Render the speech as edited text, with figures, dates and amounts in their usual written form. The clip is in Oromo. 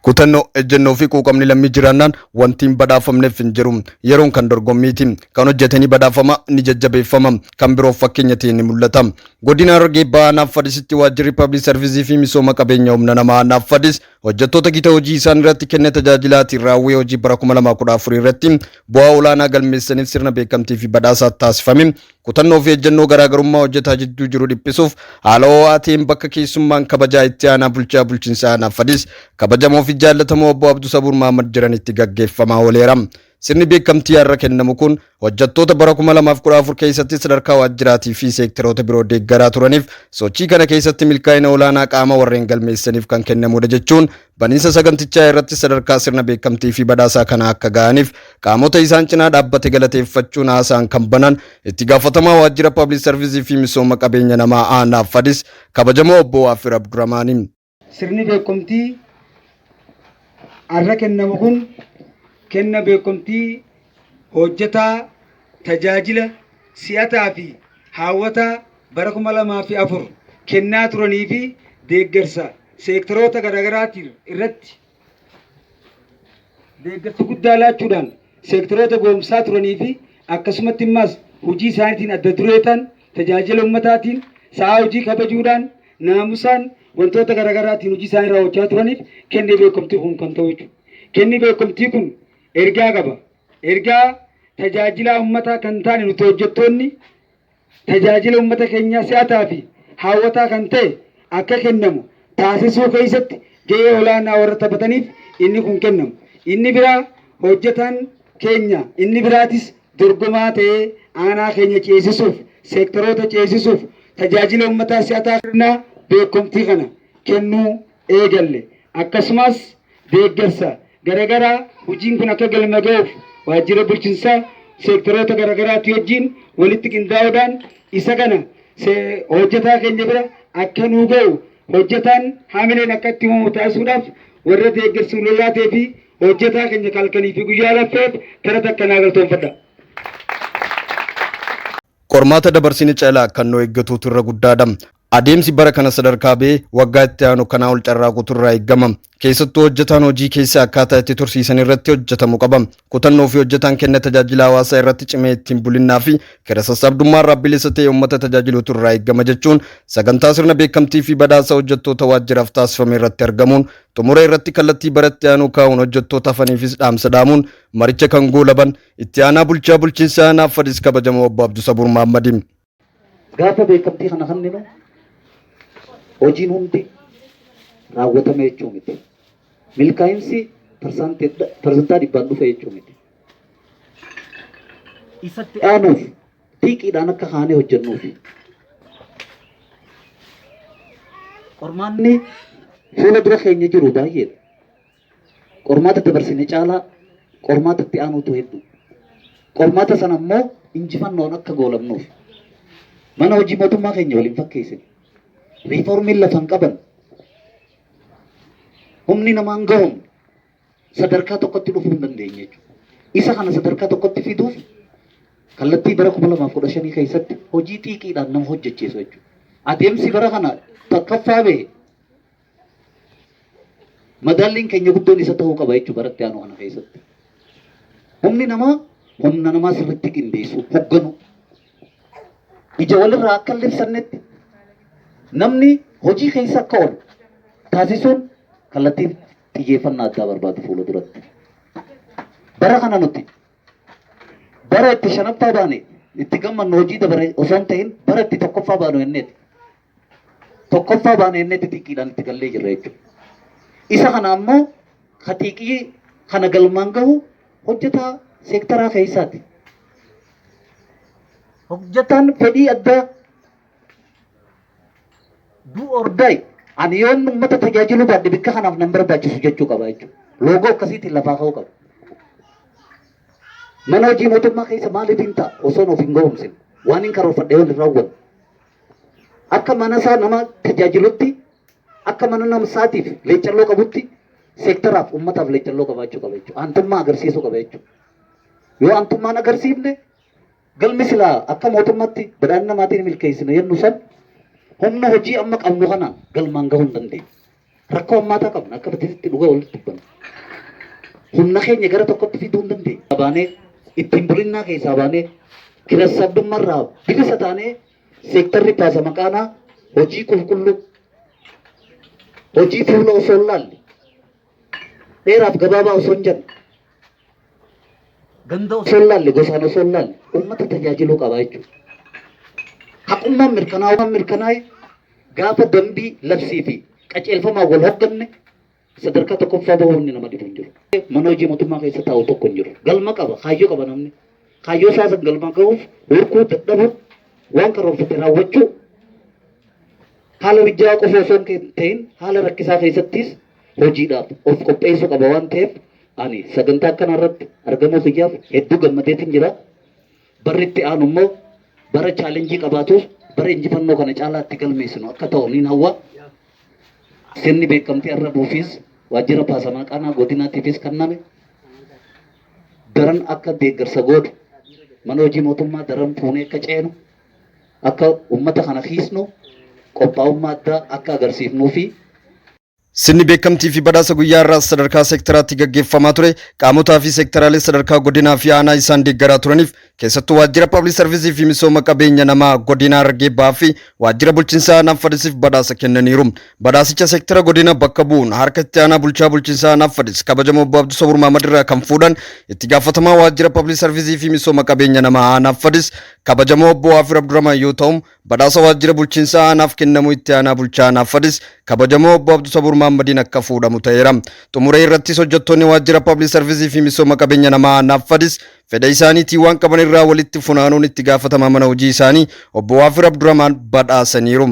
Kutannoo, ejjennoo fi quuqamni lammii jiraannaan wanti hin badhaafamneef hin jiru. Yeroon kan dorgommiiti. Kan hojjete ni badhaafama, ni jajjabeeffama, kan biroof fakkeenya ta'ee ni mul'ata. Godina Harargee Bahaa Aanaa Fadisitti Waajjirri Pabliik Sarvisii fi Misooma Qabeenya Humna Namaa Aanaa Fadis hojjettoota gita hojii isaan irratti kenna tajaajilaatiin raawwii hojii bara 2014 irratti bu'aa olaanaa galmeessaniif sirna beekamtii fi badhaasaa taasifame Kutannoo fi ejjennoo garaagarummaa hojjetaa jidduu jiru dhiphisuuf haala ho'aa ta'een bakka keessummaan kabajaa itti aanaa bulchaa bulchiinsa aanaa Fadis kabajamoo fi jaallatamoo obbo Abdusabuur Mahammad jiranitti gaggeeffamaa ooleera. Sirni beekamtii har'a kennamu kun hojjettoota bara 2014 keessatti sadarkaa waajjiraatii fi seektaroota biroo deeggaraa turaniif sochii kana keessatti milkaa'ina olaanaa qaama warreen galmeessaniif kan kennamudha jechuun Baniinsa sagantichaa irratti sadarkaa sirna beekamtii fi badhaasaa kana akka ga'aniif qaamota isaan cinaa dhaabbate galateeffachuun haasaan kan banan itti gaafatamaa waajjira Pabliik Sarvisii fi Misooma Qabeenya Namaa Aanaa Fadis kabajamoo obbo Waafir Abduramaani. Sirni beekomtii har'a kennamu kun kenna beekomtii hojjetaa tajaajila si'ataa fi haawwataa bara 2004 kennaa turanii fi deeggarsa seektaroota garaagaraatiin irratti deeggarsa guddaa laachuudhaan seektaroota goomsaa turanii fi akkasumatti immaas hojii isaaniitiin adda duree ta'an tajaajila ummataatiin sa'aa hojii kabajuudhaan naamusaan wantoota garaagaraatiin hojii isaanii raawwachaa turaniif kenni beekamtii kun kan ta'u jechuudha. Kenni beekamtii kun ergaa qaba. Ergaa tajaajilaa ummataa kan taane nuti hojjettoonni tajaajila ummata keenyaa si'ataa fi haawwataa kan ta'e akka kennamu taasisuu keessatti gahee olaanaa warra taphataniif inni kun kennamu. Inni biraa hojjetaan keenya inni biraatis dorgomaa ta'ee aanaa keenya ceesisuuf, seektaroota ceesisuuf tajaajila ummataa si'ataa kennaa beekomtii kana kennuu eegalle. Akkasumas deeggarsa garagaraa hojiin kun akka galma ga'uuf waajjira bulchinsaa seektaroota garagaraatii wajjin walitti qindaa'uudhaan isa kana hojjetaa keenya bira akka nuu ga'u hojjetaan hamileen akka itti uumamu taasisuudhaaf warra deeggarsa nu laatee fi hojjetaa keenya halkanii fi guyyaa laffeef kara takka naa galtoonfadha. Qormaata dabarsine caalaa kan nu eeggatuutu irra guddaadha. Adeemsi bara kana sadarkaa ba'ee waggaa itti aanu kanaa ol carraaquutu irraa eegama. Keessattuu hojjetaan hojii keessa akkaataa itti tursiisan irratti hojjetamu qaba. Kutannoo fi hojjetaan kenna tajaajila hawaasaa irratti cimee ittiin bulinnaa fi kira sassaabdummaa irraa bilisa ta'e uummata tajaajiluutu irraa eegama jechuun sagantaa sirna beekamtii fi badhaasa hojjettoota waajjiraaf taasifame irratti argamuun xumura irratti kallattii bara itti aanuu kaa'uun hojjettoota hafaniifis dhaamsa dhaamuun maricha kan goolaban Itti aanaa bulchaa bulchiinsa aanaa Fadis kabajamoo obbo Abdusabuur Mahaammadi. Gaafa beekamtii kana kenninu hojiin hundi raawwatame jechuu miti. Milkaa'insi parsantaa dhibbaan dhufe jechuu miti. Isatti aanuuf xiiqiidhaan akka kaanee hojjennuufi. Qormaanni fuula dura keenya jiru baay'eedha. Qormaata dabarsine caalaa qormaata itti aanuutu hedduu. Qormaata sana immoo injifannoon akka goolabnuuf. Mana hojii mootummaa keenya waliin fakkeessine. Riiformiin lafa hin qaban. Humni namaa hin gahuun sadarkaa tokkotti dhufuu hin dandeenye jechuudha. Isa kana sadarkaa tokkotti fiduuf kallattii bara 2015 keessatti hojii xiiqiidhaan nama hojjechiisu jechuudha. Adeemsi bara kana tokkoffaa bahe Madaalliin keenya guddoon isa ta'uu qaba jechuudha bara itti aanu kana keessatti. Humni namaa humna namaa sirriitti qindeessu, hogganu. Ija walirraa akka hin libsannetti namni hojii keessa akka oolu taasisuun kallattii xiyyeeffannaa addaa barbaadu fuula duratti. Bara kana nuti bara itti shanaffaa baane itti gammannu hojii dabare osoo hin ta'in bara itti tokkoffaa baanu jenneeti. Tokkoffaa baane jennee xixiqqidhaan itti gallee jirra jechuudha. Isa kana ammoo ka xiiqii kana galmaan gahu hojjetaa seektaraa keessaati. Hojjetaan fedhii addaa do or die ani yoon uummata tajaajiluu baadhe bikka kanaaf nan barbaachisu jechuu qaba jechuudha. Loogoo akkasiitiin lafaa ka'uu qaba. Mana hojii mootummaa keessa maaliif hin ta'a osoon of hin ga'umsin waan hin karoorfadhe yoon hin raawwanne. Akka mana isaa nama tajaajilutti, akka mana nama isaatiif leeccalloo qabutti seektaraaf uummataaf leeccalloo qabaachuu qaba jechuudha. Aantummaa agarsiisuu qaba jechuudha. Yoo aantummaan agarsiifne galmi silaa akka mootummaatti badhaadhina namaatiin milkeessina jennu san humna hojii amma qabnu kana galmaan gahuu hin dandeenyu. Rakkoo hammaataa qabna akka batiitti dhugaa walitti dubbanna. Humna keenya gara tokkotti fiduu hin dandeenye. Baanee ittiin bulinnaa keessaa baanee kirassabdummaarraa bilisa taanee seektarri paasa maqaanaa hojii qulqulluu hojii fuula osoo hin laalle dheeraaf gabaabaa osoo hin jenne ganda osoo hin laalle gosaan osoo hin laalle uummata tajaajiluu qaba jechuudha. Haqummaan mirkanaa'uu mirkanaa'e gaafa dambii labsii fi qajeelfamaan wal hogganne sadarkaa tokkoffaa bahuu inni nama dhibu hin jiru. Mana hojii mootummaa keessa taa'u tokko hin jiru. Galma qaba, kaayyoo qaba namni. Kaayyoo isaa san galma gahuuf hurkuu dadhabuu waan karoorfate raawwachuu haala mijaa'aa qofa osoo hin ta'in haala rakkisaa keessattis hojiidhaaf of qopheessuu qaba waan ta'eef ani sagantaa akkana irratti argamuu kiyyaaf hedduu gammadeetiin jira. Barri itti aanu immoo bara challenge qabaatus bara injifannoo kana caalaatti galmeessinu akka ta'u niin hawwa. Sirni beekamtii har'a buufiis waajjira paasamaa qaanaa godinaatiifis kenname daran akka deeggarsa gootu mana hojii mootummaa daran fuunee akka ceenu akka uummata kana kiisnu qophaa'ummaa addaa akka agarsiifnuu fi Sirni beekamtii fi badhaasa guyyaa irraa sadarkaa seektaraatti gaggeeffamaa ture qaamotaa fi seektaraalee sadarkaa godinaa fi aanaa isaan deeggaraa turaniif, keessattuu waajjira Public Service fi misooma qabeenya namaa godina Harargee Bahaa fi waajjira bulchiinsaa aanaa Fadisiif badhaasa kennaniiru. Badhaasicha seektara godina bakka bu'uun harka itti aanaa bulchaa bulchiinsaa aanaa Fadis kabajamoo obbo Abduu Sabur Mahamad irraa kan fuudhan itti gaafatamaa waajjira Public Service fi misooma qabeenya namaa aanaa Fadis kabajamoo obbo Afir Abdurrahman yoo ta'u, badhaasa waajjira bulchiinsaa aanaaf kennamu itti aanaa bulchaa aanaa Fadis kabajamoo obbo Abduu Sabur Mahaammadiin akka fuudhamu ta'eera. Xumuree irrattis hojjettoonni waajjira Public Service fi misooma qabeenya namaa aanaa Fadis fedha isaaniitii waan qaban irraa walitti funaanuun itti gaafatamaa mana hojii isaanii obbo Waafir Abdurrahmaan badhaasaniiru.